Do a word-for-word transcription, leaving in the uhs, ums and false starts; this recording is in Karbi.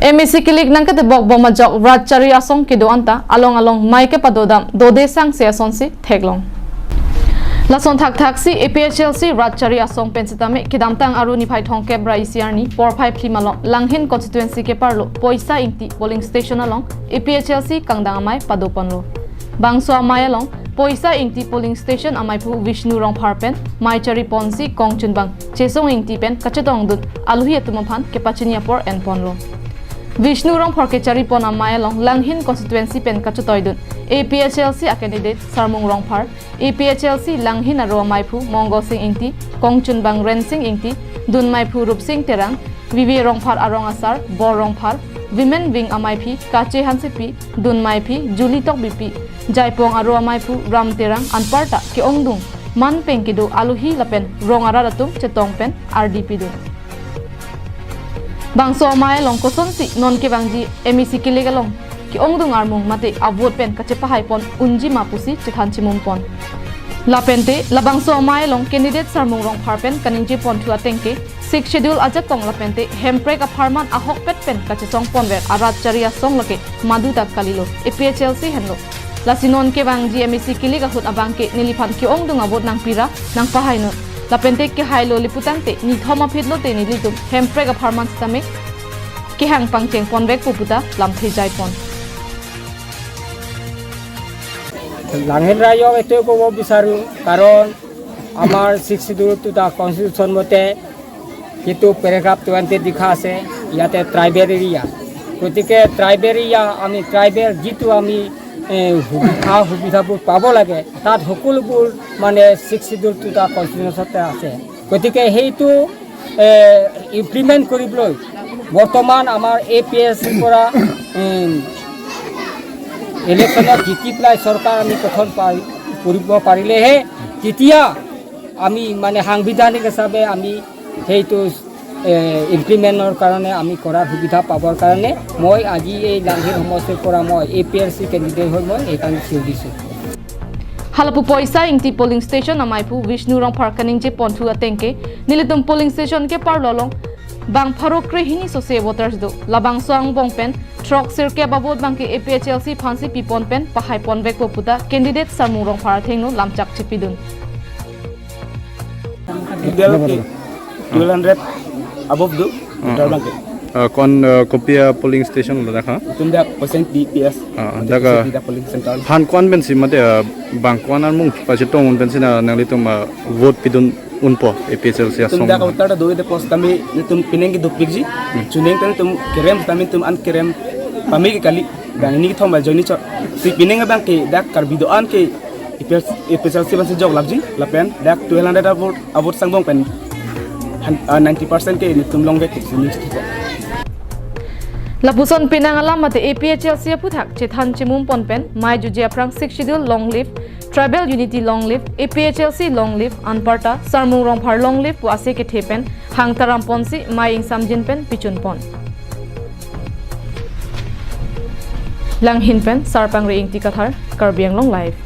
MAC kilik nangketebok bom ajok rat chari asong kedo anta along along mei kepadodam dode sangse asonsi theklong. Lason thakthaksi APHLC rat chari asong pen sitame kedamtang Aru niphai thomkep ra isi arni porphai phli malom Langhin constituency keparlo Poisa Ingti polling station along APHLC kangdang amei padoponlo. Bangso amei along Poisa Ingti polling station ameiphu Vishnu Rongphar pen mei chariponsi kongchunbang Chesong Ingti pen kachetongdun aluhi atum aphan kepachini apor enponlo. Vishnu Rongphar kecharipon amei along Langhin constituency pen kachetoidun APHLC a candidate Sarmung Rongphar, APHLC Langhin aro ameiphu Mongol Sing Ingti, kongchunbang Rensing Ingti, dunmeiphu Rupsing Terang, Vive Rongphar arong asar Bor Rongphar, Women Wing ameiphi Kache Hansepi, dunmeiphi Julie Tokbipi, Jaipong aro ameiphu Ram Terang anparta ke-ongdung manpeng kedo aluhi lapen rong arat atum chetong pen ardi pidun. Bangso amei along kosonsi non kevangji MAC kilik along ke-ongdung armung mate avote pen kachepahaipon unji ma pusi chethan chimumpon. Lapente labangso amei along candidate Sarmung Rongphar pen kaningjeponthu ateng ke Sixth Schedule ajakong lapente hemprek apharman ahokpet pen kachesongponver arat chari asong lake maduta kalilo, APHLC henlo. Lasi non kevangji MAC kilik ahut abangke neliphan ke-ongdung avote nangpira nangpahainun. Lapente kehailo liputangte nithom aphi lote nelitum hemprek apharman sitame kehang pangchengponvekpo puta lamthe jaipon. Langhin ৰাইজক এইটোৱে ক'ব বিচাৰোঁ, কাৰণ আমাৰ ছিক্স শ্বিডিউলটো দা কনষ্টিটিউশ্যন মতে যিটো পেৰেগ্ৰাফ টুৱেণ্টিত লিখা আছে, ইয়াতে ট্ৰাইবেল এৰিয়া। গতিকে ট্ৰাইবেল এৰিয়া, আমি ট্ৰাইবেল যিটো আমি, এ, সুবিধা সুবিধাবোৰ পাব লাগে, তাত সকলোবোৰ মানে ছিক্স শ্বিডিউলটো দা কনষ্টিটিউশ্যনতে আছে। গতিকে সেইটো, এ, ইমপ্লিমেণ্ট কৰিবলৈ বৰ্তমান আমাৰ এ পি এইচ চিৰ পৰা, উম, ইলেকশ্যনত জিকি পেলাই চৰকাৰ আমি গঠন পাৰি-, কৰিব পাৰিলেহে তেতিয়া আমি মানে সাংবিধানিক হিচাপে আমি সেইটো, এ, ইমপ্লিমেণ্টৰ কাৰণে আমি কৰাৰ সুবিধা পাবৰ কাৰণে মই আজি এই লাংহিন সমষ্টিৰ পৰা মই A P H C candidate হৈ মই এইকাৰণে থিয় দিছোঁ। Halapu Poisa Ingti polling station ameiphu Vishnu Rongphar kaningjeponthu ateng ke nelitum polling station keparlo along bang pharo krehini sose voters do. Labangso angbong pen throksirkep avote abangke A P H L C aphansi pipon pen pahaiponvekpo puta candidate Sarmung Rongphar athengno lamchak chipidun. Total ke twelve hundred above do, total abangke. Ah, kon, ah, kopi a polling station lo dak ha? Itum dak Poisa Ingti P S. Ah, dak, ah, Poisa Ingti dak polling center. Han ko-an pensi mate, ah, bang ko-an armung pachetong un pensi na nanglitum, ah, vote pidun unpo A P H L C asong. Itum dak voter ta do de post tame itum pining ke dopikji. Hmm. Chuning tame itum kerem tame itum an kerem pame ke kali. Bang ini kethom ba joini chot. Si pining abangke dak Karbi do-an ke A P H L C, A P H L C aphansi jok lapji, lapen dak twelve hundred avote, avote angbong pen han-, ah, ninety percent ke nelitum longvek ke sini. Lapuson penang alam mate A P H L C aphuthak chethan chimumpon pen, mei juji aphrang Sixth Schedule long live, Tribal Unity long live, A P H L C long live, anparta Sarmung Rongphar long live pu ase kethe pen hang taramponsi mei ingsamjin pen pichunpon. Langhin pen Sarpangri Ingti Kathar, Karbi Anglong Live.